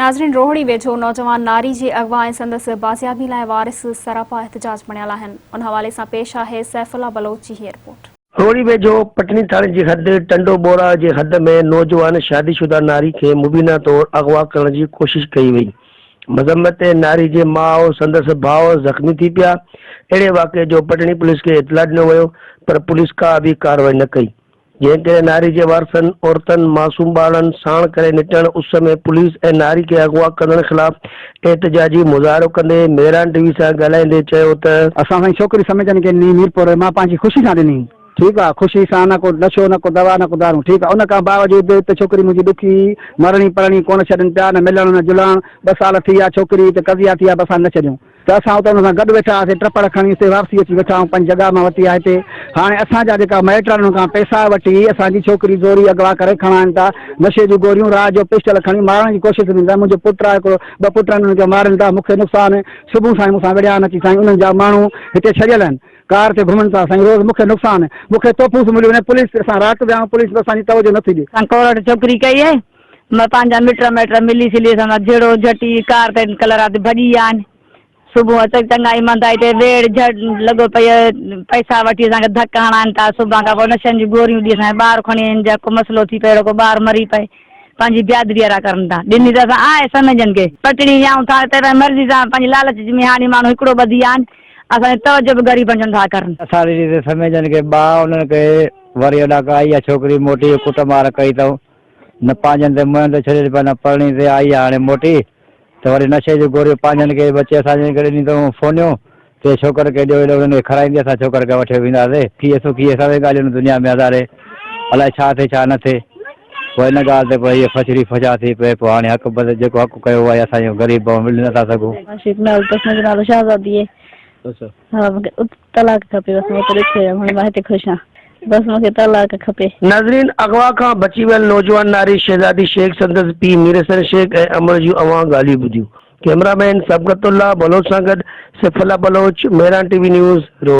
ناظرين روهڙي ويجهو نوجوان ناري جي اغوا ۽ سندس بازيابي لاء وارث سراپا احتجاج بڻيل آهن ان حوالي سان پيش آهي سيف الله بلوچ جي هيء رپورٽ. روهڙي ويجهو پٽني ٿاڻي جي حد ٽنڊو ٻوراء جي حد ۾ نوجوان شادي شده ناري کي مبينا طور اغوا ڪرڻ جي ڪوشش ڪئي وئي مذمت تي ناري جي ماء سندس ڀاء زخمي ٿي پيا اهڙي واقعي جو پٽني پوليس کي اطلاع ڏنو ويو پر پوليس ڪا به ڪارروائي نه ڪئي جنهن ڪري ناري جي وارثن عورتن معصوم ٻارڙن ساڻ ڪري نٽهڻ اس ۾ پوليس ۽ ناري کي اغوا ڪندڙن خلاف احتجاجي مظاهرو ڪندي ميران ٽي وي سان ڳالهائيندي چيو ته. اسان سائين ڇوڪري سميجن کي ڏني ميرپور مان پنهنجي خوشي سان ڏني ٺيڪ آ خوشي سان نه ڪو نشو نه ڪو دوا نه ڪو دارون ٺيڪ آ ان کان باوجود ته ڇوڪري منهنجي ڏکي مرڻي پرڻي ڪونه ڇڏن پيا نه ملڻ نه جلڻ ٻه سال ٿي ويا ڇوڪري ته قضيا ٿي ويا به اسان نه ڇڏيون. ته اسان اتي ان سان گڏ ويٺا هئاسين، ٽپڙ کڻي اتي واپسي اچي ويٺا آهيون، پنهنجي جڳهه مان وتي آهي هتي. هاڻي اسان جا جيڪا مائٽ آهن انهن کان پئسا وٺي اسان جي ڇوڪري زوري اغوا ڪري کڻائن ٿا، نشي جون گوريون، رات جو پسٽل کڻي مارڻ جي ڪوشش ۾ ٿا، منهنجو پٽ آهي هڪڙو، ٻه پٽ آهن انهن کي مارين ٿا، مون کي نقصان صبح سان ئي مون سان وڙهيا آهن اچي سائين انهن جا ماڻهو هتي ڇڏيل آهن، ڪار تي گهمن ٿا سائين روز مون کي نقصان، مون کي تحفظ مليو نه پوليس اسان رات ويا آهيون پوليس به اسان جي توجه نٿي ڏي. اسان ڪورٽ ڇوڪري ڪئي آهي، مان پنهنجا مٽ مائٽ ملي سلي اسان سان جهيڙو جهٽي ڪار تي ڪلهه رات ڀڄي ويا آهن صبح اچ چڱائي مندائي تي ويڙهه جهڙ لڳو پئي پئسا وٺي اسان کي ڌڪ هڻائن ٿا صبح کان پوء نشن جون گوريون ڏي اسان کي ٻار کڻي وڃن جا ڪو مسئلو ٿي پئي اهڙو ڪو ٻار مري پئي پنهنجي بيادري وارا ڪرن ٿا ڏني ته اسان آهي سميجن کي پٽڙي يائون ٿا ته پنهنجي مرضي سان پنهنجي لالچ جي هاڻي ماڻهو هڪڙو ٻڌي ويا آهن اسان جي توجه به غريبن جو نٿا ڪرن. اسان ڏني ته سميجن کي ٻاء انهن کي وري اڏا ڪا آئي آ ڇوڪري موٽي ڪٽ مار ڪئي اٿئون نه پنهنجن تي منهن ٿو ڇڏي پئي نه پرڻي تي آئي آ هاڻي موٽي ته وري نشي جون گوريون پنهنجن کي بچي اسان جن کي ڏني اٿئون فونيون چي ڇوڪر کي ڏيو ايڏو انهن کي کارائيندي اسان ڇوڪر کي وٺيو وينداسي کيء سکيء سوين ڳالهيون هن دنيا ۾ هزاري الائي ڇا ٿئي ڇا نه ٿئي پوء ان ڳالهه تي پوء هيء ڦڇڙي ڦڇا ٿي پئي پوء هاڻي حق بد جيڪو حق ڪيو آهي اسان جو غريب ڀائو ملي نٿا سگهون. عاشق نالو اٿس منهنجو نالو شهزادي آهي. ها مونکي طلاق کپي بس مان اتي ڏکي ويم هاڻي مان هتي خوش آهيان بس مونکي طلاق کپي. ناظرين اغوا کان بچي ويل نوجوان ناري شهزادي شيخ سندس پيء ميرحسن شيخ ۽ امڙ جون اوهان ڳالهيون ٻڌيون. ڪئميرا مين صبغت الله بلوچ سان گڏ Saif Ullah Baloch, Mehran T V news, Rohri.